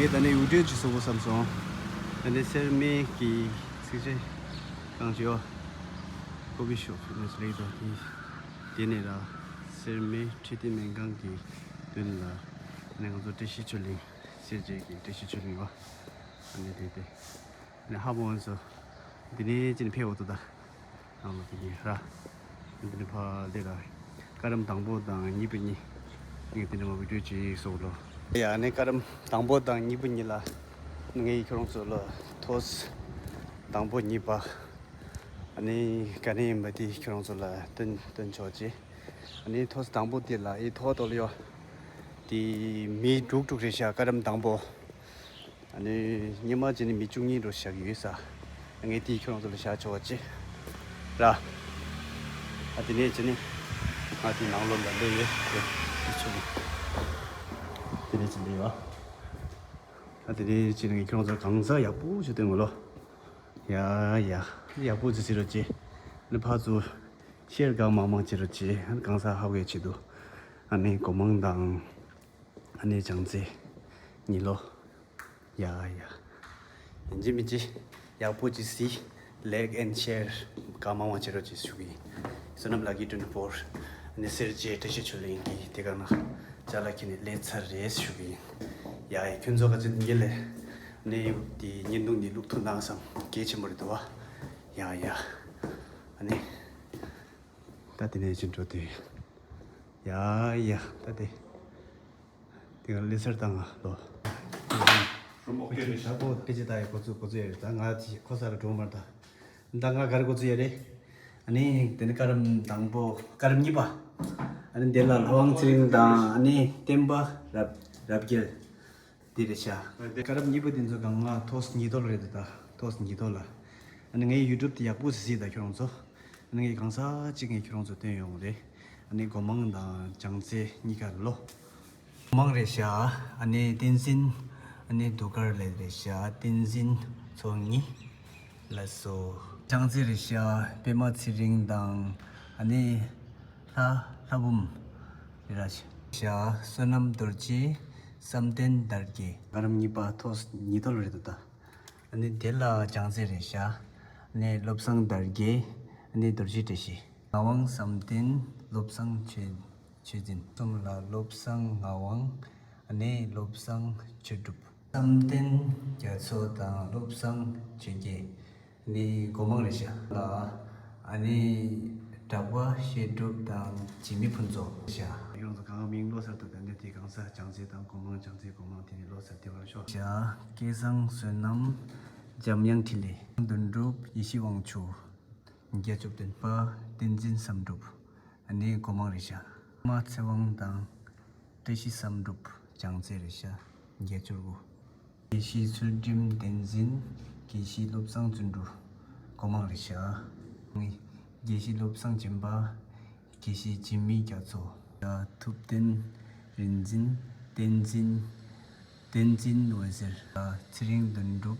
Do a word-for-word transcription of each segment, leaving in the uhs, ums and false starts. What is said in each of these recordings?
ད་ནི་ཡུ་ཊུབ་ཅིག་བཟོ་དགོས་བསམ་སོང་། ད་ནི་སེར་སྨད་ཀྱི་ཚིགས་བཅད་གང་ཅི་ཡོད། ཀོ་ཕི་ཤོབ་ནས་ལེགས་དང་དེ། དེ་ནས་ལ་སེར་སྨད་འཕྲོད་བསྟེན་སྨན་ཁང་གི་མདུན་ལ་ནི་ང་ཚོ་བཀྲ་ཤིས་ཆོས་གླིང་། སེར་བྱེས་ཀྱི་བཀྲ་ཤིས་ཆོས་གླིང་ཡོད། ཨ་ནི་དེ་དེ་ནི་ཧ་མོ་ཨན་སོ། འདི་ནས་ཅི་ནས་ཕེབས་འོ་ཏོ་ད། ཨ་མ་དེ་ནས་ར། འདི་ནས་ཕ་དེ་ལ། ཀ་རམ་དང་པོ་དང་གཉིས་པ་གཉིས། ངས་དེ་ནས་མ་བི་ཌིའོ་ཅིག་བཟོ་ལོ། ཡ་ནས་ཀ་རམ་དང་པོ་དང་གཉིས་པ་གཉིས་ལ། ངས་ཁྱོད་རང་ཚོ་ལ་ཐོས། དང་པོ་གཉིས་པ། ཨ་ནི་ག་ནས་ཡིན་པ་དེ་ཁྱོད་རང་ཚོ་ལ་སྟོན་སྟོན་ཆོག་ཅེས། ཨ་ནི་ཐོས་དང་པོ་དེ་ལ་ཨི་ཐོ་ཏོ་ལ་ཡོད། དེ་མི་དྲུག་དྲུག་རེད་ཤག་ཀ་རམ་དང་པོ། ཨ་ནི་སྙེ་མ་ཅི་ནི་མི་བཅུ་གཉིས་འགྲོ་བཞག་ཡོད་ས། ངས་དེ་ཁྱོད་རང་ཚོ་ལ་བཞག་ཆོག་ཅེས། ར། ཨ་དེ་ནས་ཅི་ནི། ང་དེ་ནང་ལོགས་ལ་སླེབས་ཡོད་དེ། དེ་ཆུ་ནི། དེ་ནས་ཅི་སླེབས་ཡོད། ཨ་དེ་ནས་ཅི་ནི་ཁྱོད་རང་ཚོ་གང་ཟག་ཡག་པོ་ཞིག་སྟོན་དགོས་ལོ། ཡ་ཡ། ཡག་པོ་ཅིག་ཟེར་རོགས་ཅེས། ནི་ཕར་ཚུར། ཤེར་གང་མང་མང་བྱེད་རོགས་ཅེས། ཨ་ནི་གང་ཟག་ཧ་གོ་ཡ་ཆེད་དུ། ཨ་ནི་སྒོ་མང་དང་། ཨ་ནི་བྱང་རྩེ། གཉིས་ལོ། ཡ་ཡ། ཡིན་གཅིག་མིན་གཅིག་ཡག་པོ་ཅིག་གཟིགས། ལའིཀ་ཨེན་ཤེར་གང་མང་མང་བྱེད་རོགས་ཅེས་ཞུ་གི་ཡིན། བསོད་ནམས་ལགས་ཀྱི་ཊུ་ཝེན་ཊི་ཕོར། ཨ་ནི་སེར་བྱེས་བཀྲ་ཤིས་ཆོས་གླིང་གི་དེ་ག་ན་ཅ་ལག་ཁྱེར་ནས་སླེབས་ཚར་རེད་ཞུ་གི་ཡིན། ཡ་ཡ། ཁྱོད་ཚོ་ག་ཚོད་འདི་ལས་ནས་དེ་བརྙན་ཐུང་འདི་བླུག་ཐུབ་ན་བསམ། གལ་ཆེན་པོ་རེད་འདུག་བ། ཡ་ཡ། ཨ་ནི། ད་དེ་ནས་ཅི་འགྲོ་དུས། ཡ་ཡ། ད་དེ། དེ་ག་ལེ་སར་བཏང་ང་ལོ། རུམ་ཨོ་ཀེ་རེད་ཤག་ད་ཁོ་ཕལ་ཆེར་ད་ཡ་ཁོ་ཚོ་ཁོ་ཚོ་ཡ་རེད། ད་ང་དེ་ཁོ་ས་ལ་འགྲོ་མར་ད། ད་ང་ག་རེ་ཁོ་ཚོ་ཡ་རེད། ཨ་ནི་དེ་ནི་ཀ་རམ་དང་པོ་ཀ་རམ་གཉིས་པ། ཨ་ནི་དེ་ལ་ལྷ་དབང་ཚེ་རིང་དང་ཨ་ནི་བསྟན་པ་རབ་རབ་རྒྱལ། འདི་རེད་ཤག་ཀ་རམ་གཉིས་པ་འདི་ཚོ་གང་ང་ཐོག་ཉིས་ཐོག་ལ་རེད་ད། ཐོག་ཉིས་ཐོག་ལ། ཨ་ནི་ངའི་ཡུ་ཊུབ་དེ་ཡག་པོ་ཟིག་ཟིག་ད་ཁྱོད་རང་ཚོ། ཨ་ནི་ངས་གང་ཟག་གཅིག་ངས་ཁྱོད་རང་ཚོ་སྟོན་ཡོང་རེད། ཨ་ནི་སྒོ་མང་དང་བྱང་རྩེ་གཉིས་ཀ་ལོ། སྒོ་མང་རེད་ཤག་ཨ་ནི་བསྟན་འཛིན། ཨ་ནི་དུ་ཀར་ལས་རེད་ཤག་བསྟན་འཛིན་ཚོ་གཉིས། ལ་སོ། བྱང་རྩེ་རེད་ཤག་པད་མ་ཚེ་རིང་དང་། ཨ་ནི། ལྷ་ལྷ་འབུམ། རེད་ཤག་བསོད་ནམས་རྡོ་རྗེ། བསམ་གཏན་དར་རྒྱས། ཀ་རམ་གཉིས་པ་ཐོག་ཉིས་ཐོག་ལ་རེད་འདུག་ད། ཨ་ནི་དེ་ལ་བྱང་རྩེ་རེད་ཤག་ཨ་ནི་བློ་བཟང་དར་རྒྱས། ཨ་ནི་རྡོ་རྗེ་བཀྲ་ཤིས། ངག་དབང་བསམ་གཏན། བློ་བཟང་ཆོས་ཆོས་འཛིན། གསུམ་ལ་བློ་བཟང་ངག་དབང་། ཨ་ནི་བློ་བཟང་ཆོས་གྲུབ། བསམ་གཏན་རྒྱ་མཚོ་དང་བློ་བཟང་ཆོས་རྒྱལ། ནི་སྒོ་མང་རེད་ཤག་ལ། ཨ་ནི་གྲགས་པ་བཤད་སྒྲུབ་དང་འཇིགས་མེད་ཕུན་ཚོགས་ཤག་ཡོངས་སུ་གང་མིང་ལོ་སར་དུ་ད་ནི་དེ་གང་ས་བྱང་རྩེ་དང་སྒོ་མང་བྱང་རྩེ་སྒོ་མང་དེ་ནི་ལོ་སར་དེ་བར་ཤོག་ཤག་སྐལ་བཟང་བསོད་ནམས། འཇམ་དབྱངས་འཕྲིན་ལས། དོན་གྲུབ་ཡེ་ཤེས་དབང་ཕྱུག་བརྒྱད་ཅུ་བདུན་པ་བསྟན་འཛིན་བསམ་གྲུབ། ཨ་ནི་སྒོ་མང་རེད་ཤག་པདྨ་ཚེ་དབང་དང་། བཀྲ་ཤིས་བསམ་གྲུབ་བྱང་རྩེ་རེད་ཤག་བརྒྱད་ཅུ་དགུ། དགེ་བཤེས་ཚུལ་ཁྲིམས་བསྟན་འཛིན། དགེ་བཤེས་བློ་བཟང་བརྩོན་འགྲུས། སྒོ་མང་རེད་ཤག་དགེ་བཤེས་བློ་བཟང་སྦྱིན་པ། དགེ་བཤེས་འཇིགས་མེད་རྒྱ་མཚོ། ཐུབ་བསྟན་རིག་འཛིན། བསྟན་འཛིན། བསྟན་འཛིན་འོད་ཟེར། ཚེ་རིང་དོན་གྲུབ།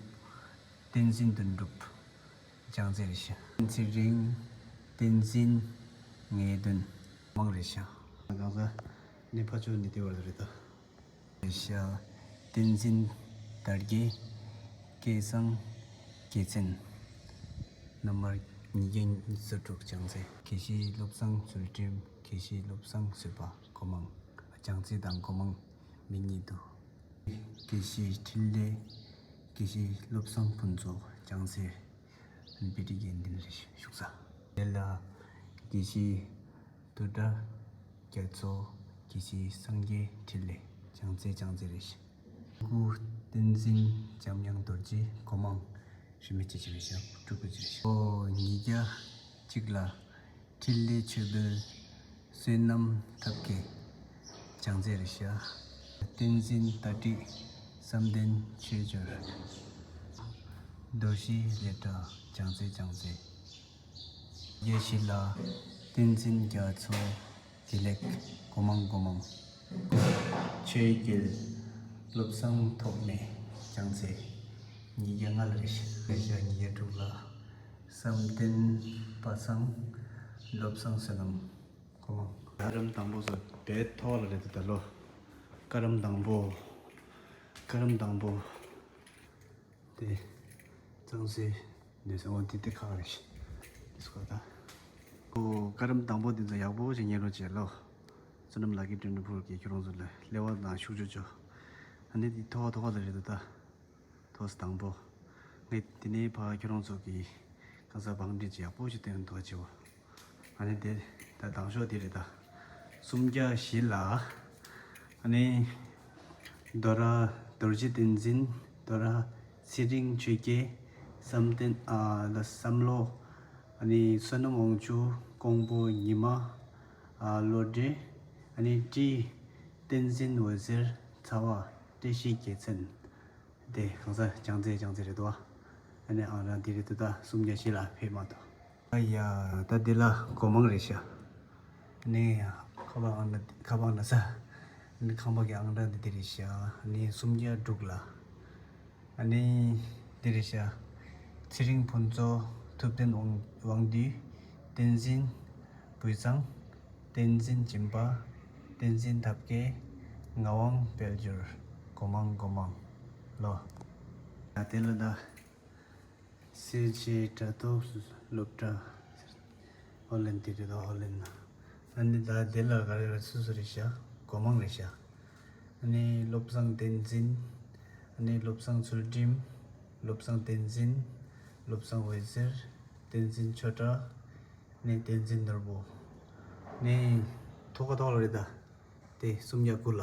བསྟན་འཛིན་དོན་གྲུབ། བྱང་རྩེ་རེད་ཤག་ཚེ་རིང་། བསྟན་འཛིན། ངེས་དོན། མང་རེད་ཤག་གང་ཟག་ནི་ཕ་ཆོས་ནི་ལྟེ་བར་དུ་རེད་ད། རེད་ཤག་བསྟན་འཛིན། དར་རྒྱས། སྐལ་བཟང་། རྒྱལ་མཚན། ནམ་བར་ཉིས་བརྒྱ་ཉི་ཤུ་རྩ་དྲུག་བྱང་རྩེ། དགེ་བཤེས་བློ་བཟང་ཚུལ་ཁྲིམས། དགེ་བཤེས་བློ་བཟང་བཟོད་པ། སྒོ་མང་། བྱང་རྩེ་དང་སྒོ་མང་། མི་གཉིས་འདུག་དགེ་བཤེས་འཕྲིན་ལས། དགེ་བཤེས་བློ་བཟང་ཕུན་ཚོགས་བྱང་རྩེ། བི་ཊི་གི་འདི་ལ་བཞུགས་ས། དེ་ལ་དགེ་བཤེས་དུ་སྒྲ་རྒྱ་མཚོ། དགེ་བཤེས་སངས་རྒྱས་འཕྲིན་ལས་བྱང་རྩེ་བྱང་རྩེ་རེད། སྐུ་བསྟན་འཛིན་འཇམ་དབྱངས་རྡོ་རྗེ་སྒོ་མང་། རིན་མེད་ཅེས་བྱ་བའི་ཞབས་སྤྲུལ་སྐུ་ཅིག་རེད། ཨོ་ཉིས་བརྒྱ་གཅིག་ལ། འཕྲིན་ལས་ཆོས་འཕེལ། བསོད་ནམས་ཐབས་མཁས། བྱང་རྩེ་རེད་ཤག་བསྟན་འཛིན་ཏ་ཏྲིག་བསམ་གཏན་ཆོས་འབྱོར། རྡོ་རྗེ་ལེགས་གྲགས་བྱང་རྩེ་བྱང་རྩེ། ཉིས་བརྒྱ་བཞི་ལ། བསྟན་འཛིན་རྒྱ་མཚོ། བདེ་ལེགས། སྒོ་མང་སྒོ་མང་། ཆོས་རྒྱལ། བློ་བཟང་ཐོགས་མེད། བྱང་རྩེ། ཉིས་བརྒྱ་ལྔ་ལ་རེད་ཤག་རེད་ཤག་ཉིས་བརྒྱ་དྲུག་ལ། བསམ་གཏན་པ་སངས། བློ་བཟང་བསོད་ནམས། སྒོ་མང་། ཀ་རམ་དང་པོ་ཚོ་བེད་ཐོག་ལ་རེད་དེ་ད་ལོ། ཀ་རམ་དང་པོ། ཀ་རམ་དང་པོ། དེ། གཙང་སེ། འདི་ཟེར་བ་འདི་དེ་ཁག་རེད་ཤག་འདི་སྐོར་ད། ཨོ། ཀ་རམ་དང་པོ་འདི་ཚོ་ཡག་པོ་ཞིག་ཉན་རོགས་བྱེད་ལོ། བསོད་ནམས་ལགས་ཀྱི་ཊུ་ཝེན་ཊི་ཕོར་གྱིས་ཁྱོད་རང་ཚོ་ལ་སླེབས་པ་དང་ཤུགས་ཆུ་ཆོ། ཨ་ནི་འདི་ཐོག་ཐོག་ལ་རེད་འདུག་ད། ཐོག་དང་པོ། ངས་དེ་ནས་ཕར་ཁྱོད་རང་ཚོ་གི་གང་ཟག་བང་སྒྲིག་ཅིག་ཡག་པོ་ཞིག་སྟོན་ཐུབ་ཅིའོ། ཨ་ནི་དེ་ད་དང་ཤོག་དེ་རེད་ད། སུམ་བརྒྱ་བཞི་ལ། ཨ་ནི། རྡོ་ར་རྡོ་རྗེ་བསྟན་འཛིན། རྡོ་ར་ཚེ་རིང་ཆོས་རྒྱལ། བསམ་གཏན་ཨ་ལ་བསམ་བློ། ཨ་ནི་བསོད་ནམས་དབང་ཕྱུག། ཀོང་པོ་ཉི་མ། ཨ་བློ་བདེ། ཨ་ནི་བཀྲིས། བསྟན་འཛིན་འོད་ཟེར། ཚ་བ། བཀྲ་ཤིས་རྒྱལ་མཚན། དེ་གང་ཟག་བྱང་རྩེ་བྱང་རྩེ་རེད་དོ། ཨ་ནི་ཨང་རང་འདི་རེད་དོ་ད་སུམ་བརྒྱ་བཞི་ལ་ཕེབས་མ་ཐུབ། ཨ་ཡ། ད་འདི་ལ་སྒོ་མང་རེད་ཤག་ཨ་ནི་ཁ་པར་ཨང་རང་ཁ་པར་ཨང་རང་ས། ཨ་ནི་ཁང་པ་གི་ཨང་རང་འདི་དེ་རེད་ཤག་ཨ་ནི་སུམ་བརྒྱ་དྲུག་ལ། ཨ་ནི་འདི་རེད་ཤག་ཚེ་རིང་ཕུན་ཚོགས། ཐུབ་བསྟན་དབང་དབང་འདུས། བསྟན་འཛིན་བུས་ཚང་། བསྟན་འཛིན་སྦྱིན་པ། བསྟན་འཛིན་ཐབས་མཁས། ངག་དབང་དཔལ་འབྱོར། སྒོ་མང་སྒོ་མང་ལོ། ད་དེ་ལ་ད། སེར་བྱེས་དྲ་ཐོག་སློབ་གྲྭ། ཧོ་ལན་དེ་རེད་ད་ཧོ་ལན་ན། ཨ་ནི་ད་དེ་ལ་ག་རེ་རེད་སུ་སུ་རེད་ཤག་སྒོ་མང་རེད་ཤག་ཨ་ནི་བློ་བཟང་བསྟན་འཛིན། ཨ་ནི་བློ་བཟང་ཚུལ་ཁྲིམས། བློ་བཟང་བསྟན་འཛིན། བློ་བཟང་འོད་ཟེར། བསྟན་འཛིན་ཆོས་གྲགས། ནས་བསྟན་འཛིན་ནོར་བུ། ནས་ཐོག་ཁ་ཐོག་ལ་རེད་ད། དེ་སུམ་བརྒྱ་དགུ་ལ།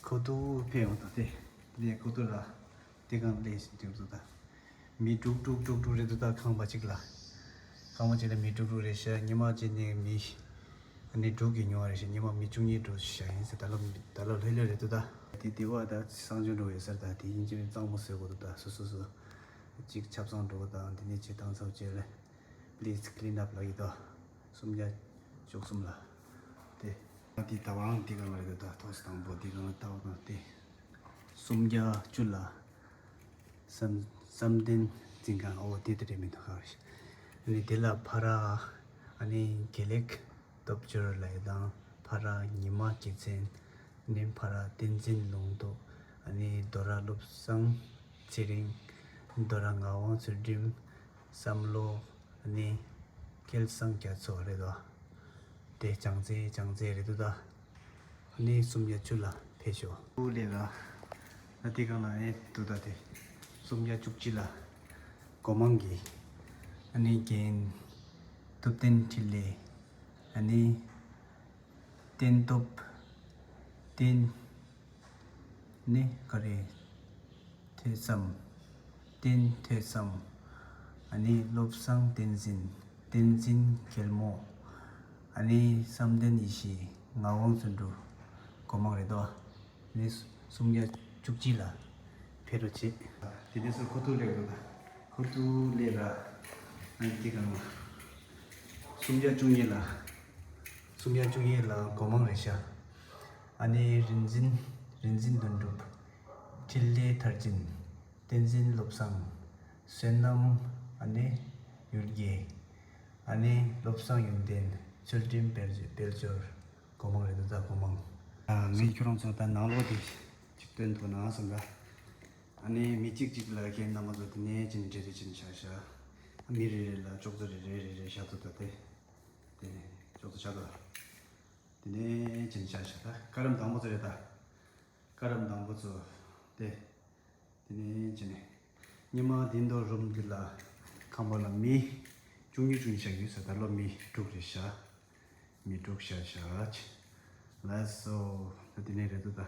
ཁོ་ཐུག་ཕེབས་ཡོང་ད་དེ། ནས་ཁོ་ཐུག་ལ། དེ་གང་ལས་ཞིག་འགྲིག་འདུག་ད། མི་དྲུག་དྲུག་དྲུག་དྲུག་རེད་འདུག་ད་ཁང་པ་གཅིག་ལ། ཁང་པ་གཅིག་ལ་མི་དྲུག་དྲུག་རེད་ཤག་ཉི་མ་གཅིག་ནས་མི། ནས་དྲུག་གི་ཉོ་བ་རེད་ཤག་ཉི་མ་མི་བཅུ་གཉིས་དྲུག་ཤག་ཡིན་ཟེར་ད་ལོ་ད་ལོ་ལྷོད་ལྷོད་རེད་འདུག་ད། དེ་དེ་བ་ད་གསང་སྤྱོད་འགྲོ་ཡོད་ཟེར་ད་དེ་ཡིན་གཅིག་གཙང་མོ་བཟོས་དགོས་འདུག་ད་སོ་སོ་སོ། གཅིག་ཆབ་གསང་འགྲོ་ད་དེ་ནས་གཅིག་བཏང་ཚར་བྱས་ལ། Please clean up ལབ་ཀྱི་འདུག་སུམ་བརྒྱ་བཅུ་གསུམ་ལ། དེ། ང་དེ་ད་བང་དེ་གང་ལ་རེད་འདུག་ད་ཐོག་སི་དང་པོ་དེ་གང་ལ་ལྟ་བ་དང་དེ། སུམ་བརྒྱ་བཅུ་ལ། བསམ་བསམ་གཏན་འཛིན་ཁང་ཨོ་དེ་དེ་རེད་མི་འདུག་ག་རེད། ཨ་ནི་དེ་ལ་ཕ་ར། ཨ་ནི་དགེ་ལེགས་སྟོབས་འབྱོར་ལབ་ཡ་དང་ཕ་ར་ཉི་མ་རྒྱལ་མཚན། ཨ་ནི་ཕ་ར་བསྟན་འཛིན་ལུང་རྟོགས། ཨ་ནི་རྡོ་ར་བློ་བཟང་ཚེ་རིང་། རྡོ་ར་ངག་དབང་ཚུལ་ཁྲིམས། བསམ་བློ། ཨ་ནི། སྐལ་བཟང་རྒྱ་མཚོ་རེད་དོ། དེ་བྱང་རྩེ་བྱང་རྩེ་རེད་འདུག་ད། ཨ་ནི་སུམ་བརྒྱ་བཅུ་ལ་ཕེབས་ཤོག་ཨུ་ལེ་ལ། ཨ་དེ་གང་ལ་ཨེ་འདུག་ད་དེ། སུམ་བརྒྱ་བཅུ་གཅིག་ལ། སྒོ་མང་གི། ཨ་ནི་རྒན། ཐུབ་བསྟན་འཕྲིན་ལས། ཨ་ནི། བསྟན་སྟོབས། བསྟན། ནི་ག་རེ། ཐོས་བསམ། བསྟན་ཐོས་བསམ། ཨ་ནི་བློ་བཟང་བསྟན་འཛིན། བསྟན་འཛིན་གེལ་མོ། ཨ་ནི་བསམ་གཏན་ཡེ་ཤེས། ངག་དབང་བརྩོན་འགྲུས། སྒོ་མང་རེད་དོ། ཨ་ནི་སུམ་བརྒྱ་བཅུ་གཅིག་ལ་ཕེབས་རོགས་བྱེད། དེ་ནས་སུ་ཁོ་ཐུག་ལེགས་འདུག་ད། ཁོ་ཐུག་ལེགས་ར། ཨ་ནི་དེ་གང་ལ། སུམ་བརྒྱ་བཅུ་གཉིས་ལ། སུམ་བརྒྱ་བཅུ་གཉིས་ལ་སྒོ་མང་རེད་ཤག་ཨ་ནི་རིན་འཛིན། རིན་འཛིན་དོན་གྲུབ། འཕྲིན་ལས་མཐར་ཕྱིན། བསྟན་འཛིན་བློ་བཟང་། བསོད་ནམས། ཨ་ནི། ཡུལ་དགེ། ཨ་ནི་བློ་བཟང་ཡོན་ཏན། ཚུལ་ཁྲིམས་དཔལ་དཔལ་འབྱོར། སྒོ་མང་རེད་འདུག་ད་སྒོ་མང་། ཨ་ངས་ཁྱོད་རང་ཚོ་ད་ནང་ལོགས་དེ་ཅིག་སྟོན་ཐུབ་ན་བསམ་ད། ཨ་ནི་མི་གཅིག་གཅིག་ལ་ཁྱེད་རྣམ་པ་ཚོ་དེ་ནས་ཅིག་འབྲེལ་རེ་ཅིག་བྱ་ཤག་མི་རེ་རེ་ལ་ཅོག་ཙེ་རེ་རེ་རེ་རེ་བཞག་ཐུབ་ད་དེ། དེ་ཅོག་ཙེ་བཞག་ད། དེ་ནས་ཅིག་བྱ་ཤག་ད་ཀ་རམ་དང་པོ་ཚོ་རེད་ད། ཀ་རམ་དང་པོ་ཚོ་དེ། དེ་ནས་ཅི་ནས། ཉི་མ་དེ་འདོ་རུམ་འདི་ལ་ཁང་པ་ལ་མི་བཅུ་གཉིས་བཅུ་གཉིས་བཞག་ཡོད་ཟེར་ད་ལོ་མི་དྲུག་རེད་ཤག་མི་དྲུག་བཞག་ཤག་ལགས་སོ། ད་དེ་ནས་རེད་འདུག་ད།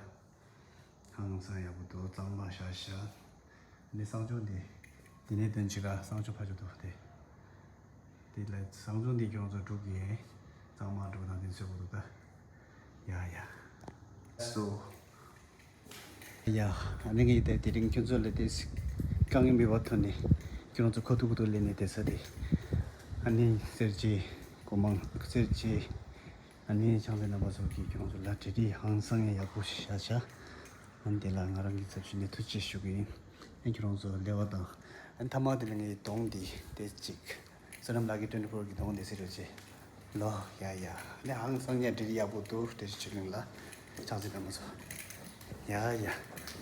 ཧང་སང་ཡག་པོ་འདུག་གཙང་མ་བཞག་ཤག་ནས་གསང་སྤྱོད་འདི། དེ་ནས་དོན་ཅི་ག་གསང་སྤྱོད་ཕ་ཆོ་འདུག་དེ། དེ་ལ་གསང་སྤྱོད་འདི་ཁྱོད་ཚོ་དྲུག་གིས་གཙང་མ་འགྲོ་དང་དེ་ཚོས་གོ་འདུག་ད། ཡ་ཡ། སོ། ཡ། ཨ་ནི་ངས་དེ་དེ་རིང་ཁྱོད་ཚོ་ལ་དེ་དཀའ་ངལ་མེད་པར་ཐོན་ནས་ཁྱོད་རང་ཚོ་ཁོ་ཐུག་ཁོ་ཐུག་ལེན་ནས་བསྡད་ས་དེ། ཨ་ནི་སེར་བྱེས་སྒོ་མང་སེར་བྱེས། ཨ་ནི་ཆང་ལེན་རྣམ་པ་ཚོ་གིས་ཁྱོད་རང་ཚོ་ལ་བྲེལ་བྲེལ་ཧང་སང་ཡང་ཡག་པོ་ཞིག་བཞག་བཞག་ཨ་ནི་དེ་ལ་ང་རང་གི་ཚབ་ཞུས་ནས་ཐུགས་རྗེ་ཆེ་ཞུ་གི་ཡིན། ཨ་ནི་ཁྱོད་རང་ཚོ་ལེ་བ་དང་། ཨ་ནི་མཐའ་མ་དེ་ལ་ངའི་གདོང་འདི་དེ་གཅིག་བསོད་ནམས་ལགས་ཀྱི་ཊུ་ཝེན་ཊི་ཕོར་གྱི་གདོང་འདི་སེ་རེད་ཅེ། ལོ། ཡ་ཡ། ནི་ཧང་སང་ཉ་འབྲེལ་ཡག་པོ་འདུག་བཀྲ་ཤིས་ཆོས་གླིང་ལ། ཕྱག་འཚལ་རྣམ་པ་ཚོ། ཡ་ཡ།